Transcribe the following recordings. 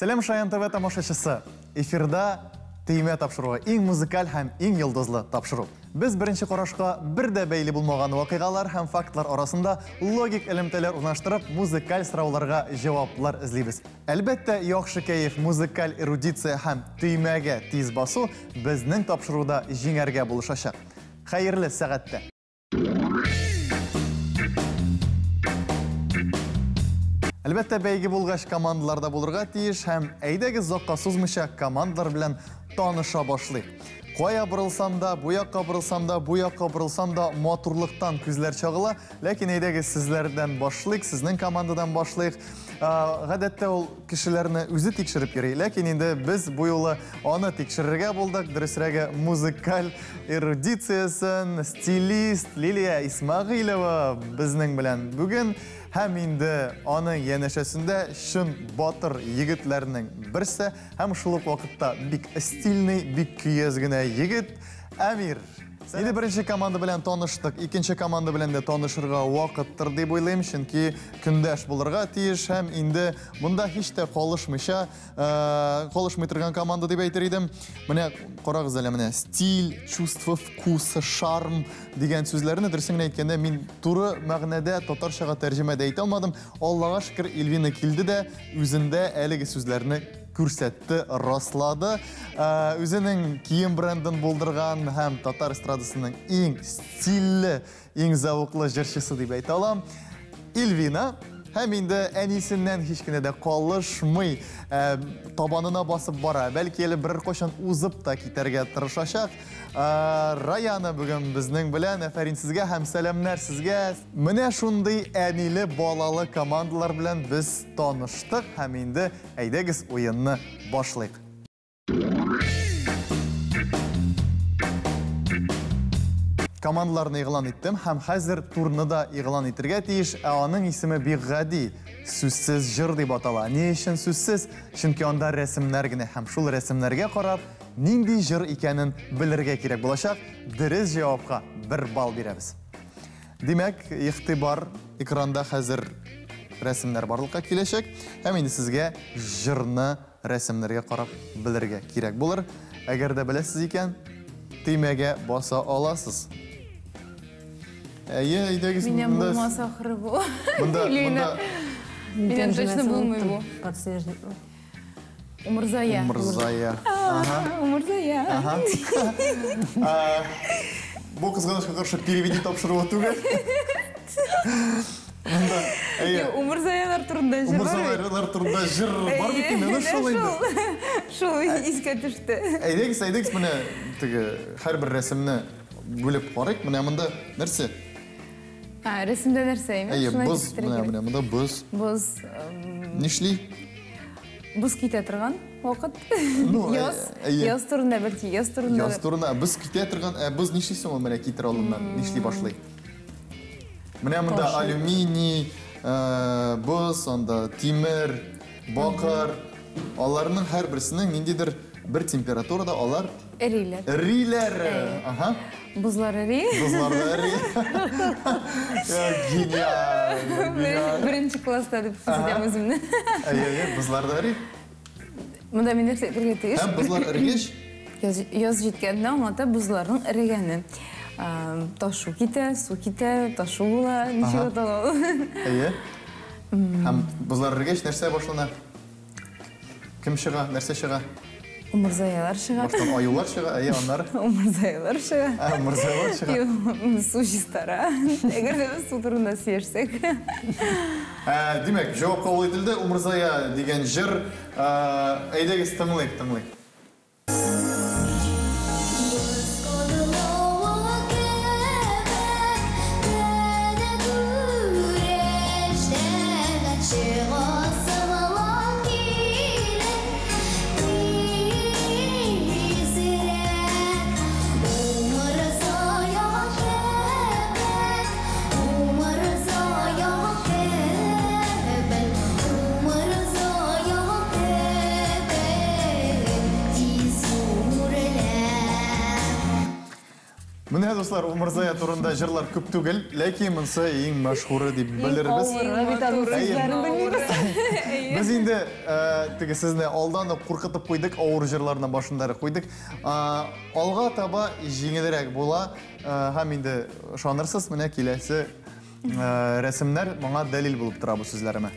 Сәлам, Шаян ТВ тамашачысы! Эфирда Төймә тапшыруы, иң музыкаль һәм иң йолдызлы тапшыру. Без беренче карашка бер дә бәйле булмаган вакыйгалар һәм фактлар арасында логик элемтәләр урнаштырып, музыкаль сорауларга җаваплар эзлибез. Әлбәттә, яхшы кәеф, музыкаль эрудиция һәм төймәгә тиз басу безнең тапшыруда җиңәргә булышачак. Хәерле сәгатьтә! Әлбәттә, бәйге булгач, командалар да булырга тиеш һәм әйдәгез озакка сузмыйча командалар белән таныша башлыйк. Кая борылсам да, бу якка борылсам да, бу якка борылсам да матурлыктан күзләр чагыла. Ләкин әйдәгез сезләрдән башлыйк, сезнең командадан башлыйк. Гадәттә ул кешеләрне үзе тикшереп йөри, ләкин инде без бу юлы аны тикшерергә булдык. Дөресрәге, музыкаль эрудициясен стилист Лилия Исмәгыйлева безнең белән бүген. Һәм инде аның янәшәсендә чын батыр егетләрнең берсе һәм шул ук вакытта бик стильный, бик көяз генә егет Әмир. Инде беренче команда белән таныштык, икенче команда белән дә танышырга вакыттыр дип уйлыйм, чөнки көндәш булырга тиеш һәм инде монда һич тә калышмыйча, калышмый торган команда дип әйтер идем. Менә карагыз әле, менә стиль, чувство вкуса, шарм дигән сүзләрне дөресен генә әйткәндә мин туры мәгънәдә татарчага тәрҗемә дә итә алмадым. Аллага шөкер, Эльвина килде дә үзендә әлеге сүзләрне күрсәтте, раслады. Үзенең кием брендын булдырган һәм татар эстрадасының иң стильле, иң зәвыклы җырчысы дип әйтә алам. Эльвина һәм инде әнисеннән һич кенә дә калышмый, табанына басып бара. Бәлки әле берәр кайчан узып та китәргә тырышачак. Раяна бүген безнең белән. Афәрин сезгә һәм сәламнәр сезгә. Менә шундый әниле балалы командалар белән без таныштык һәм инде әйдәгез уенны башлыйк. Командаларны игълан иттем һәм хәзер турны да игълан итергә тиеш, ә аның исеме бик гади, сүзсез җыр дип атала. Ни өчен сүзсез? Чөнки анда рәсемнәр генә һәм шул рәсемнәргә карап, нинди җыр икәнен белергә кирәк булачак. Дөрес җавапка 1 балл бирәбез. Димәк, игътибар, экранда хәзер рәсемнәр барлыкка киләчәк һәм инде сезгә җырны рәсемнәргә карап белергә кирәк булыр. Әгәр дә беләсез икән, төймәгә баса аласыз. Әйе, әйдәгез. Миннән булмас ахры бу. Монда, монда. Миннән точно булмый бу. Подснежник. Умырзая. Умырзая. Ага. Умырзая. Ага. Бу кызганычка каршы переведи тапшыруы түгел. Монда, әйе. Умырзаялар турында җыр бар. Умырзаялар турында җыр бар бит инде, шул инде. Шул искә төште. Әйдәгез, әйдәгез, менә теге һәрбер рәсемне бүлеп карыйк. Менә монда нәрсә? А, рәсемдә нәрсә имеш? Әйе, боз, менә, менә монда боз. Боз. Нишли? Боз китә торган вакыт. Ну, яз, яз турында бәлки, яз турында. Яз турында боз китә торган, ә боз нишли соң ул менә китер алдыннан? Нишли башлый? Менә монда алюминий, боз, анда тимер, бакыр. Аларның һәрберсенең ниндидер бер температурада алар эриләр. Эриләр. Ага. Бозлар эри. Бозлар да эри. Гениаль. Беренче класста дип хис итәм үземне. Әйе, әйе, бозлар да эри. Монда мин нәрсә әйтергә тиеш? Һәм бозлар эрегәч? Яз җиткәнне аңлата бозларның эрегәне. Ташу китә, су китә, ташу була, ничек атала ул? Әйе. Һәм бозлар эрегәч нәрсә башлана? Кем чыга, нәрсә чыга? Умырзаялар чыга. Баштан аюлар чыга, әйе, аннары? Умырзаялар чыга. Ә, умырзаялар чыга. Су чистара. Әгәр дә без су турында сөйләшсәк. Димәк, җавап кабул ителде. Умырзая дигән җыр. Әйдәгез, тыңлыйк, тыңлыйк. Менә, дуслар, Умырзая турында җырлар күп түгел, ләкин монысы иң мәшһүре дип белербез. Авыры бит аның сүзләрен белмибез. Без инде теге сезне алдан ук куркытып куйдык, авыр җырларны башында куйдык. Алга таба җиңелрәк була һәм инде ышанырсыз, менә киләсе рәсемнәр моңа дәлил булып тора бу сүзләремә.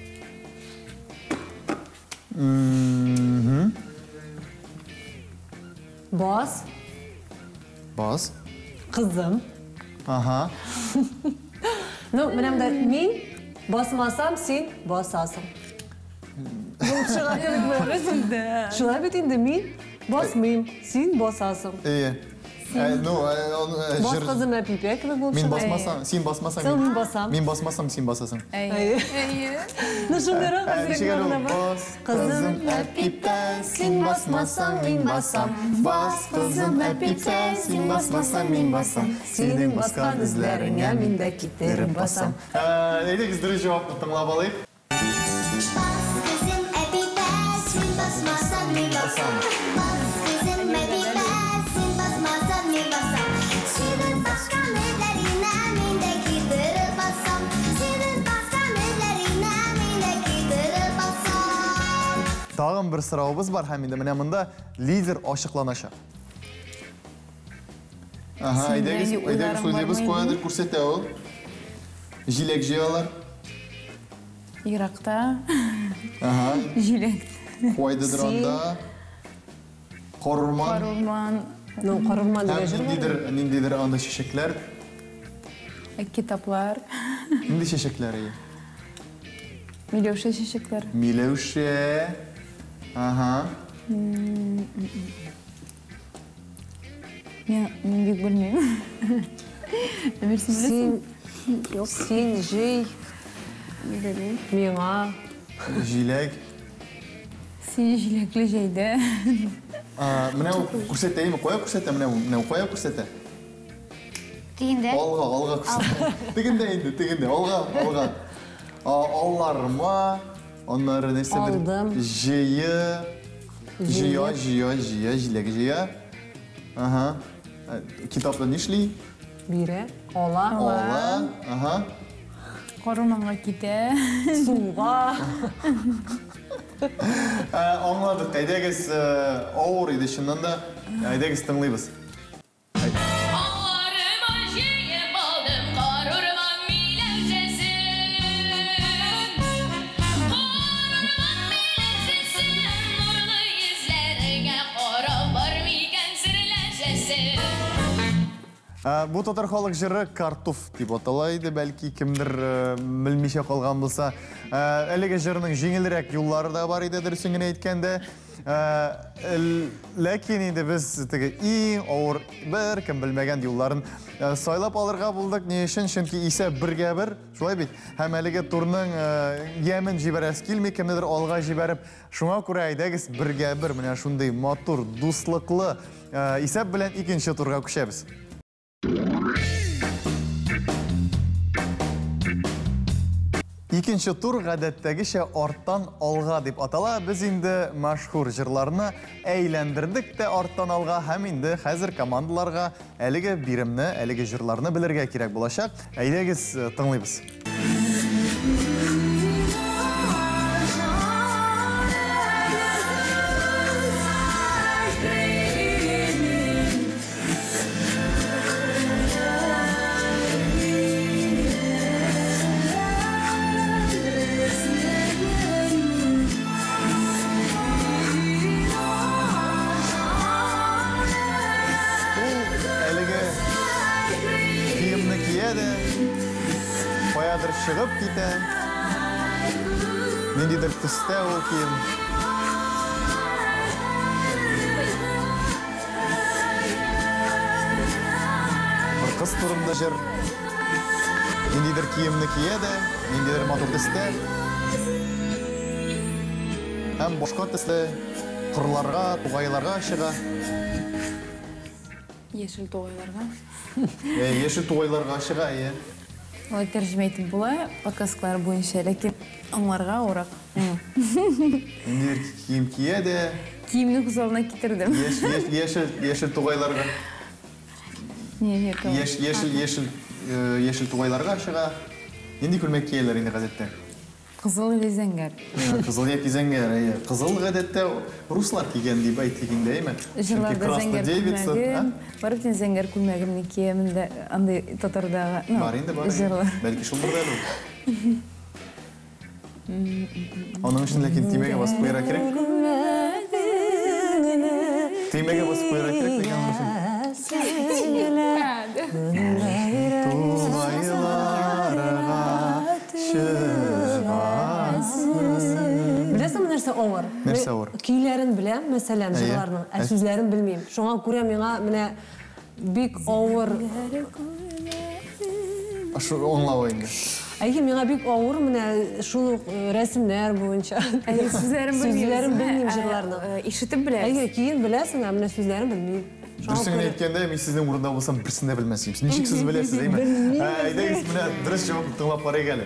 Бас. Бас. Кызым. Ага. Ну, менә монда мин басмасам, син басасың. Булып чыга кебек. Шулай бит инде, мин басмыйм, син басасың. Әйе. Ну, Бас кызым әпипә кебек булып чыга. Мин басмасам, син басмасаң. Соң мин басам. Мин басмасам, син басасың. Әйе. Ну, шундыйрак әзрәк мәгънә бар. Бас кызым әпипә, син басмасаң, мин басам. Бас кызым әпипә, син басмасаң, мин басам. Синең баскан эзләреңә мин дә китереп басам. Әйдәгез, дөрес җавапны тыңлап алыйк. Бас кызым әпипә, син басмасаң, мин басам. Бас кызым әпипә, син басмасаң, мин басам. Синең баскан эзләреңә мин дә китереп басам. Синең баскан эзләреңә мин дә китереп басам. Тагын бер соравыбыз бар һәм инде менә монда лидер ачыкланачак. Ага, әйдәгез, әйдәгез, уйлыйбыз, каядыр күрсәтә ул. Җиләк җыялар. Еракта. Ага. Җиләк. Кайдадыр анда. Карурман. Карурман. Ну, карурман дигән җыр. Ниндидер, ниндидер анда чәчәкләр. Китаплар. Нинди чәчәкләр ие? Миләүшә чәчәкләр. Миләүшә. Ага. Мин бик белмим. Әмир, син беләсең? Син, син җый. Миңа. Җиләк. Син җиләкле җәйдә. Менә ул күрсәтә, әйме? Кая күрсәтә? Менә ул, менә ул кая күрсәтә? Тегендә. Алга, алга күрсәтә. Тегендә инде, тегендә. Алга, алга. Алларма, аннары нәрсәдер? Алдым. Җыя. Җыя, җыя, җыя, җиләк җыя. Ага. Китапны нишли? Бирә, ала. Ала, ага. Карурманга китә. Суга. Аңладык. Әйдәгез, авыр иде чыннан да. Әйдәгез, тыңлыйбыз. Алларыма җыеп алдым карурман миләүшәсен. Карурман миләүшәсен, нурлы йөзләреңә карап бар микән серләшәсем. Бу татар халык җыры Картуф дип атала иде, бәлки кемдер белмичә калган булса. Әлеге җырның җиңелрәк юллары да бар иде, дөресен генә әйткәндә. Ләкин инде без теге иң авыр бер кем белмәгән юлларын сайлап алырга булдык. Ни өчен? Чөнки исәп бергә бер, шулай бит. Һәм әлеге турның ямен җибәрәсе килми, кемнедер алга җибәреп. Шуңа күрә әйдәгез бергә бер менә шундый матур, дуслыклы исәп белән икенче турга күчәбез. Икенче тур гадәттәгечә арттан алга дип атала. Без инде мәшһүр җырларны әйләндердек тә арттан алга һәм инде хәзер командаларга әлеге биремне, әлеге җырларны белергә кирәк булачак. Әйдәгез, тыңлыйбыз. Ул әлеге киемне кия дә, каядыр чыгып китә. Ниндидер төстә ул кием. Бер кыз турында җыр. Ниндидер киемне кия дә, ниндидер матур төстә. Һәм башка төсле кырларга, тугайларга чыга. Яшел тугайларга. Яшел тугайларга чыга, әйе. Алай тәрҗемә итеп була, подсказкалар буенча, ләкин аңларга авырак. Ниндидер кием кия дә. Киемне күз алдына китердем. Яшел, яшел тугайларга. Не, не. Яшь, яшел, яшел, яшел тугайларга чыга. Нинди күлмәк кияләр инде гадәттә? Кызыл или зәңгәр? Кызыл яки зәңгәр, әйе. Кызыл гадәттә руслар кигән дип әйтик инде, әйме? Җырларда зәңгәр күлмәгем, барып син зәңгәр күлмәгемне киямен дә, андый татардагы, ну, Бар инде, бар. Җырлар. Бәлки шулдыр да әле ул. Аның өчен ләкин төймәгә басып куярга кирәк. Төймәгә басып куярга кирәк ләкин аның өчен. Тугайларга чыгасың. Беләсеңме, нәрсә авыр? Нәрсә авыр? Көйләрен беләм, мәсәлән, җырларның, ә сүзләрен белмим. Шуңа күрә миңа менә бик авыр. Шу аңлавы инде. Әйе, миңа бик авыр менә шул ук рәсемнәр буенча. Әйе, сүзләрен белмим. Сүзләрен белмим җырларның. Ишетеп беләсез. Әйе, көен беләсең, ә менә сүзләрен белмим. Дөресен генә әйткәндә, мин сезнең урында булсам, берсен дә белмәс идем. Ничек сез беләсез, әйме? Әйдәгез, менә дөрес җавапны тыңлап карыйк әле.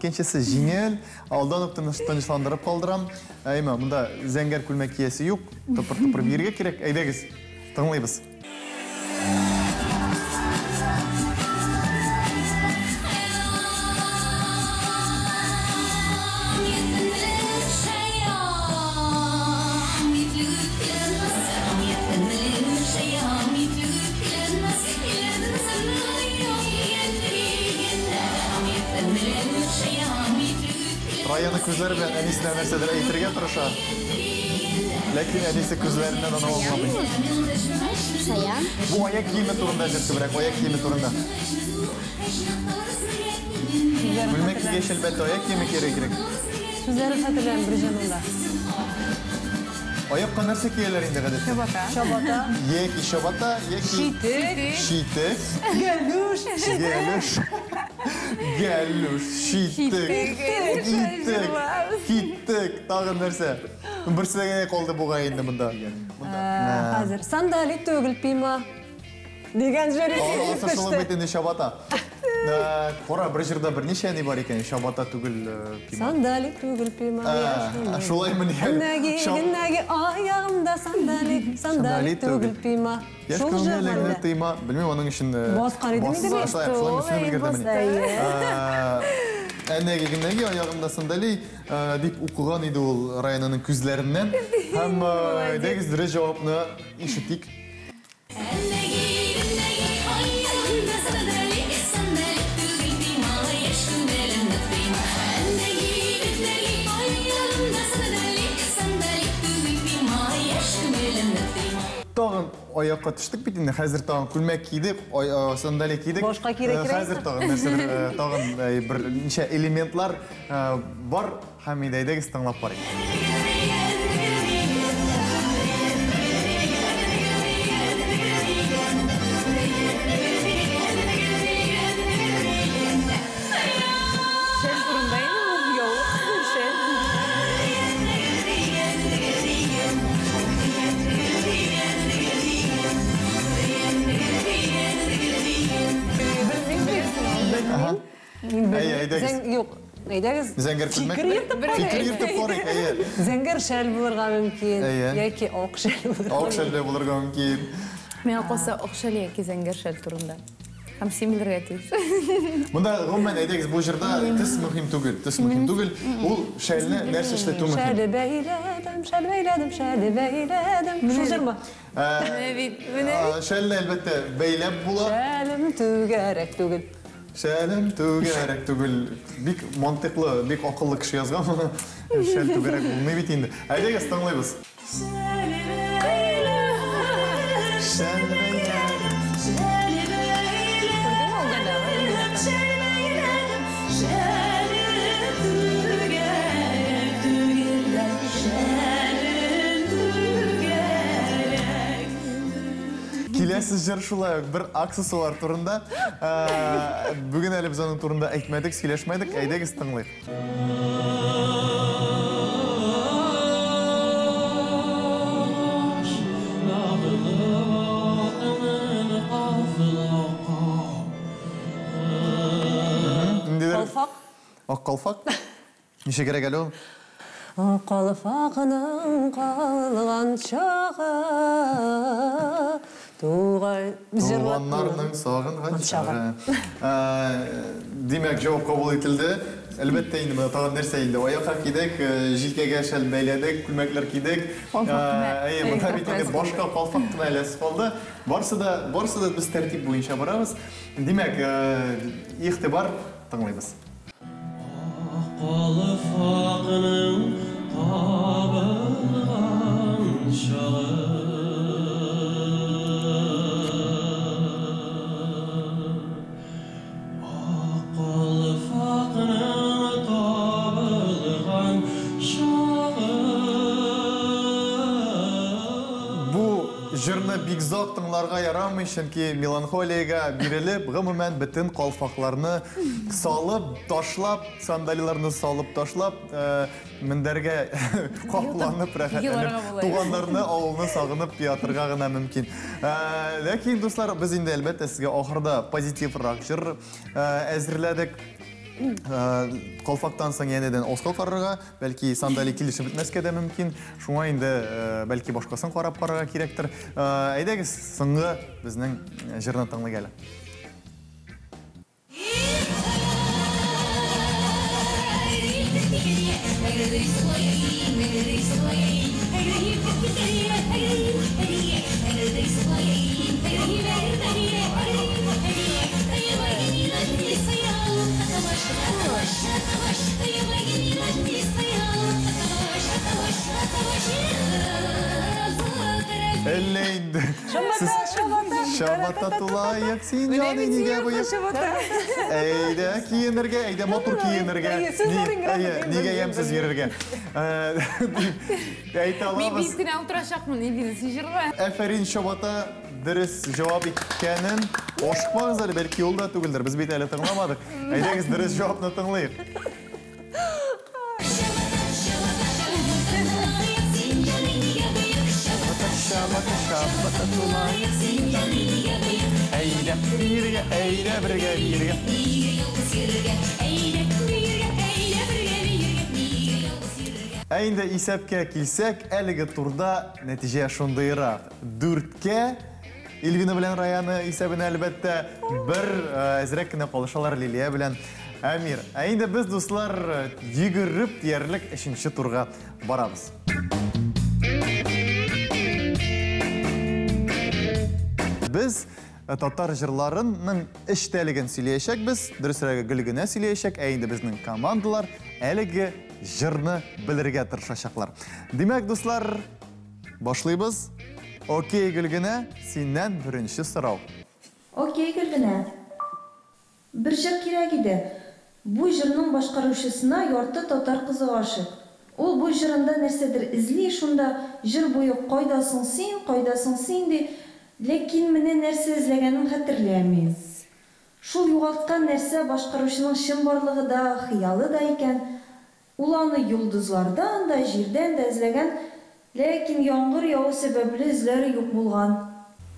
Икенчесе җиңел, алдан ук тынычландырып калдырам. Әйме, монда зәңгәр күлмәк киясе юк, тыпыр-тыпыр биергә кирәк. Әйдәгез, тыңлыйбыз. Раяны күзләре белән әнисенә нәрсәдер әйтергә тырыша. Ләкин әнисе күзләреннән аны аңламый. Шаян. Бу аяк киеме турында җыр күбрәк, аяк киеме турында. Күлмәк кигәч, әлбәттә, аяк киеме кияргә кирәк. Сүзләрен хәтерләмим бер җанында. Аякка нәрсә кияләр инде гадәттә? Чабата. Чабата. Яки чабата, яки Читек. Читек. Галуш. Галуш. Галуш, читек. Итек. Киттек. Тагын нәрсә? Берсе генә калды бугай инде монда. Хәзер сандали түгел пима. Дигән җыр Аласы шул бит инде чабата. Кара, бер җырда берничә ни бар икән, чабата түгел пима. Сандали түгел пима. Шулаймыни әле? Нәги, нәги аягымда сандали, сандали түгел пима. Яшь Шул җыр күңелеңне бар. тыйма. Белмим, аның өчен Баскан идем инде мин. Шулай, шулай белгердем. Әнәге генәге аягымда сандали дип укыган иде ул Раянаның күзләреннән. Һәм әйдәгез дөрес җавапны ишетик. Тагын аякка төштек бит инде. Хәзер тагын күлмәк кидек, сандали кидек. Башка кирәк кирәк. Хәзер тагын нәрсәдер, тагын бер ничә элементлар бар һәм инде әйдәгез тыңлап карыйк. Шәл турында инде бу яулык, шәл. Мин Әйе, әйдәгез. Юк, әйдәгез. Зәңгәр күлмәк. Фикер йөртеп Фикер карыйк. йөртеп карыйк, әйе. Зәңгәр шәл булырга мөмкин, Әйе. яки ак шәл булырга Ак шәл дә булырга мөмкин. Миңа калса ак шәл яки зәңгәр шәл турында. Һәм син белергә тиеш. Монда гомумән әйдәгез бу җырда төс мөһим түгел, төс мөһим түгел. Ул шәлне нәрсә эшләтү мөһим. Шәле бәйләдем, шәл бәйләдем, шәле бәйләдем. Шул җырмы? Менә бит, менә бит. Шәлне әлбәттә бәйләп була. Шәлем түгәрәк түгел. Шәлем түгәрәк түгел. Бик мантыйклы, бик акыллы кеше язган моны. Шәл түгәрәк булмый бит инде. Әйдәгез тыңлыйбыз. Шәл бәйләдем. Киләсе җыр шулай ук бер аксессуар турында. Бүген әле без аның турында әйтмәдек, сөйләшмәдек. Әйдәгез тыңлыйк. Калфак. Ак калфак? Ничегрәк әле ул? Калфакның калган чагы, тугай Туганнарның сагынган чагы. Димәк, җавап кабул ителде. Әлбәттә инде, менә тагын нәрсә инде. Аякка кидек, җилкәгә шәл бәйләдек, күлмәкләр кидек. Әйе, монда бит инде башка калфак кына эләсе калды. Барысы да, барысы да без тәртип буенча барабыз. Димәк, игътибар, тыңлыйбыз. Калфакның кабынган чагы. Ак калфакның табылган чагы. Бу җырны бик озак тыңларга ярамый, чөнки меланхолиягә бирелеп, гомумән бөтен калфакларны салып ташлап, сандалиларны салып ташлап, мендәргә капланып, рәхәтләнеп, туганнарны, авылны сагынып ятырга гына мөмкин. Ләкин, дуслар, без инде әлбәттә сезгә ахырда позитиврак җыр әзерләдек. Калфактан соң янәдән аска карарга, бәлки сандали килешеп бетмәскә дә мөмкин. Шуңа инде бәлки башкасын карап карарга кирәктер. Әйдәгез, соңгы безнең җырны тыңлыйк әле. Әллә инде. Чабата тулаек, син җаный нигә буеп? Әйдә киенергә, әйдә матур киенергә. Нигә ямьсез йөрергә? Әйтә алабыз. Мин бит кенә утырачакмын, Эльвина, син җырла. Әфәрин, чабата дөрес җавап икәнен ашыкмагыз әле, бәлки ул да түгелдер. Без бит әле тыңламадык. Әйдәгез, дөрес җавапны тыңлыйк. Әйдә биергә, әйдә бергә биергә. Ә инде исәпкә килсәк, әлеге турда нәтиҗә шундыйрак. 4-кә Эльвина белән Раяны исәбенә әлбәттә бер әзрәк кенә калышалар Лилия белән Әмир. Ә инде без, дуслар, йөгереп диярлек 3-нче турга барабыз. Без татар җырларының эчтәлеген сөйләячәкбез, дөресрәге Гөлгенә сөйләячәк, ә инде безнең командалар әлеге җырны белергә тырышачаклар. Димәк, дуслар, башлыйбыз. Окей, Гөлгенә, синнән беренче сорау. Окей, Гөлгенә. Бер җыр кирәк иде. Бу җырның башкаручысына ярты татар кызы гашыйк. Ул бу җырында нәрсәдер эзли, шунда җыр буе кайда соң син, кайда соң син ди. Ләкин менә нәрсә эзләгәнен хәтерләми. Шул югалткан нәрсә башкаручының чынбарлыгы да, хыялы да икән. Ул аны йолдызлардан да, җирдән дә эзләгән, ләкин яңгыр яву сәбәпле эзләре юк булган.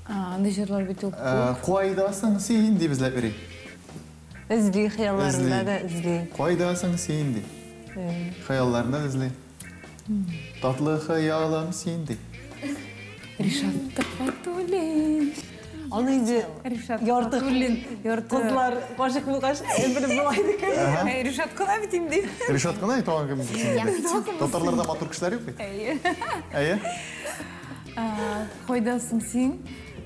Андый җырлар бит ул күп. Кайдасың син дип эзләп йөри. Эзли, хыялларында да эзли. Кайдасың син ди. Хыялларында да эзли. Татлы хыялым син ди. Ришат Төхфәтуллин. Аны инде Ришат ярты Төхфәтуллин, ярты. Кызлар гашыйк булгач, белеп була иде кебек. Ришат кына бит инде. Ришат кына тагын кем бит? Татарларда матур кешеләр юк бит. Әйе. Әйе. Кайдасың син?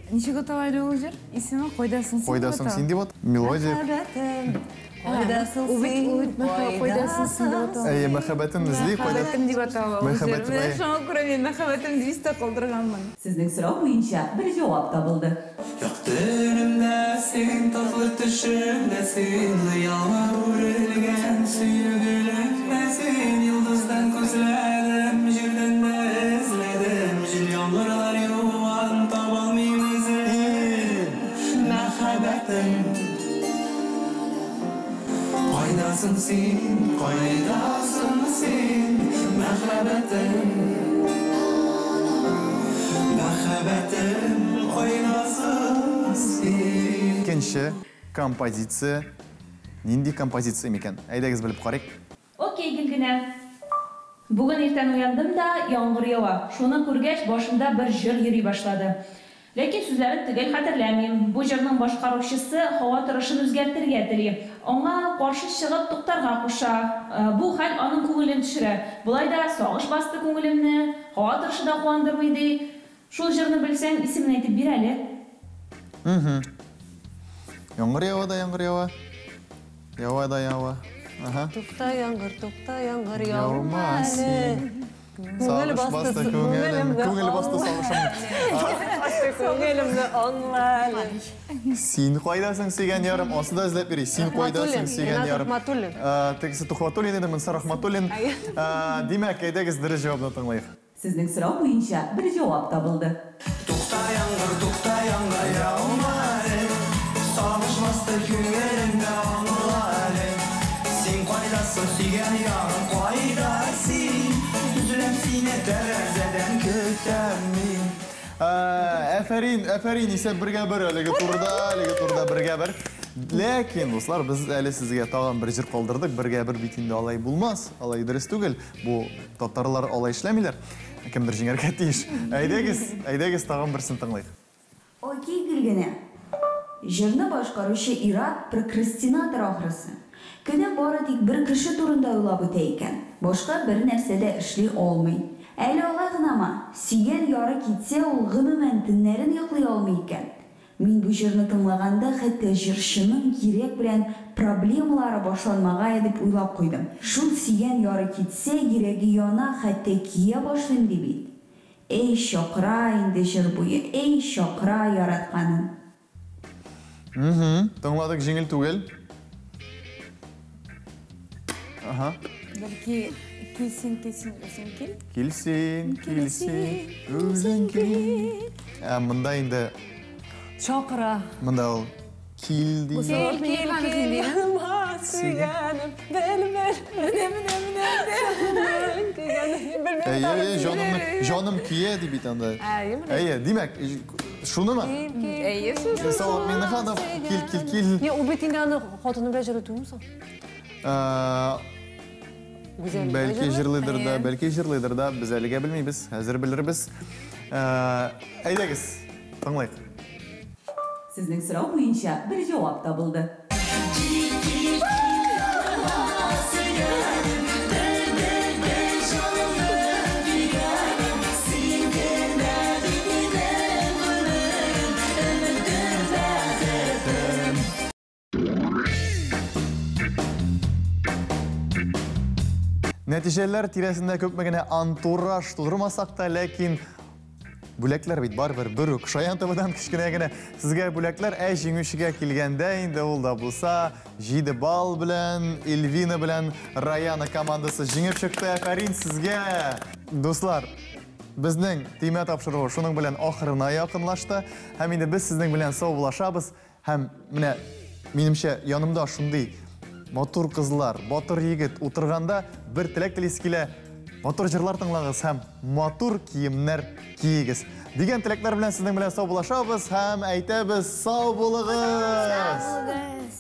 Ничек атала әле ул җыр? Исеме Кайдасың син? Кайдасың син дип ат. Мелодия. Мәхәббәтем. Кайдасың син? Кайдасың син дип атала. Әйе, мәхәббәтем эзли, кайда? Мәхәббәтем дип атала ул җыр. Мәхәббәтем, Менә әйе. шуңа күрә мин мәхәббәтем дип истә калдырганмын. Сезнең сорау буенча бер җавап табылды. Якты өнемдә син, татлы төшемдә син, хыялга үрелгән сөю гөлемдә син, йолдыздан күзләдем, җирдән дә эзләдем, җил яңгырлар юган, табалмыйм үзем. Мәхәббәтем. Кайдасың син, кайдасың син, мәхәббәтем. Мәхәббәтем. Икенче композиция нинди композиция микән? Әйдәгез белеп карыйк. Окей, Гөлгенә. Бүген иртән уяндым да, яңгыр ява. Шуны күргәч, башымда бер җыр йөри башлады. Ләкин сүзләрен төгәл хәтерләмим. Бу җырның башкаручысы һава торышын үзгәртергә тели. Аңа каршы чыгып туктарга куша. Бу хәл аның күңелен төшерә. Болай да сагыш басты күңелемне, һава торышы да куандырмый, ди. Шул җырны белсәң, исемен әйтеп бир әле. Яңгыр ява да яңгыр ява. Ява да ява. Ага. Тукта яңгыр, тукта яңгыр, яума әле. Күңел басты күңелем, күңел басты сагышым. Басты күңелемне аңла әле. Син кайдасың сөйгән ярым? Ансы да эзләп йөри. Син кайдасың сөйгән ярым? Рахматуллин. Тегесе Тухватуллин иде, монысы Рахматуллин. Димәк, әйдәгез дөрес җавапны тыңлыйк. Сезнең сорау буенча бер җавап табылды. Тукта яңгыр, тукта яңгыр, яума әле. Сагыш басты күңелемне аңла әле. Син кайдасың, сөйгән ярым, кайда син? Өзеләм сине тәрәзәдән көтәм мин. Әфәрин, әфәрин, исәп бергә бер әлеге турда, әлеге турда бергә бер. Ләкин, дуслар, без әле сезгә тагын бер җыр калдырдык. Бергә бер бит инде алай булмас, алай дөрес түгел. Бу татарлар алай эшләмиләр. Кемдер җиңәргә тиеш. Әйдәгез, әйдәгез тагын берсен тыңлыйк. Окей, Гөлгенә. Җырны башкаручы ир-ат прокрастинатор ахрысы. Көнен бары тик бер кеше турында уйлап үтә икән. Башка бер нәрсә дә эшли алмый. Әле алай гынамы, сөйгән яры китсә, ул гомумән төннәрен йоклый алмый икән. Мин бу җырны тыңлаганда хәтта җырчының йөрәк белән проблемалары башланмагае дип уйлап куйдым. Шул сөйгән яры китсә, йөрәге яна, хәтта көя башлыйм ди бит. Эй, чакыра инде җыр буе, эй, чакыра яратканын. Угу, тыңладык, җиңел түгел. Ага. Бәлки килсин, килсин, үзең кил. Килсин, килсин, үзең кил. Ә монда инде Чакыра. Монда ул кил ди. Кил, кил, кил, яныма, сөйгәнем, бел, бел. Менә, менә, менә, менә. Әйе, әйе, җанымны, җаным кия ди бит анда. Әйе, димәк, шунымы? Әйе, шул. Салават Миңнеханов, кил, кил, кил. Не, ул бит инде аны хатыны белән җырлый түгелме соң? Бәлки җырлыйдыр да, бәлки җырлыйдыр да, без әлегә белмибез, хәзер белербез. Әйдәгез, тыңлыйк. Сезнең сорау буенча бер җавап табылды. Нәтиҗәләр тирәсендә күпме генә антураж тудырмасак та, ләкин бүләкләр бит барыбер бер үк. Шаян ТВдан кечкенә генә сезгә бүләкләр, ә җиңүчегә килгәндә инде ул да булса 7 балл белән Эльвина белән Раяна командасы җиңеп чыкты. Афәрин сезгә! Дуслар, безнең төймә тапшыруы шуның белән ахырына якынлашты. Һәм инде без сезнең белән саубуллашабыз. Һәм менә, минемчә, янымда шундый матур кызлар, батыр егет утырганда бер теләк телисе килә. Матур җырлар тыңлагыз һәм матур киемнәр киегез. Дигән теләкләр белән сезнең белән саубуллашабыз һәм әйтәбез сау булыгыз! Сау булыгыз!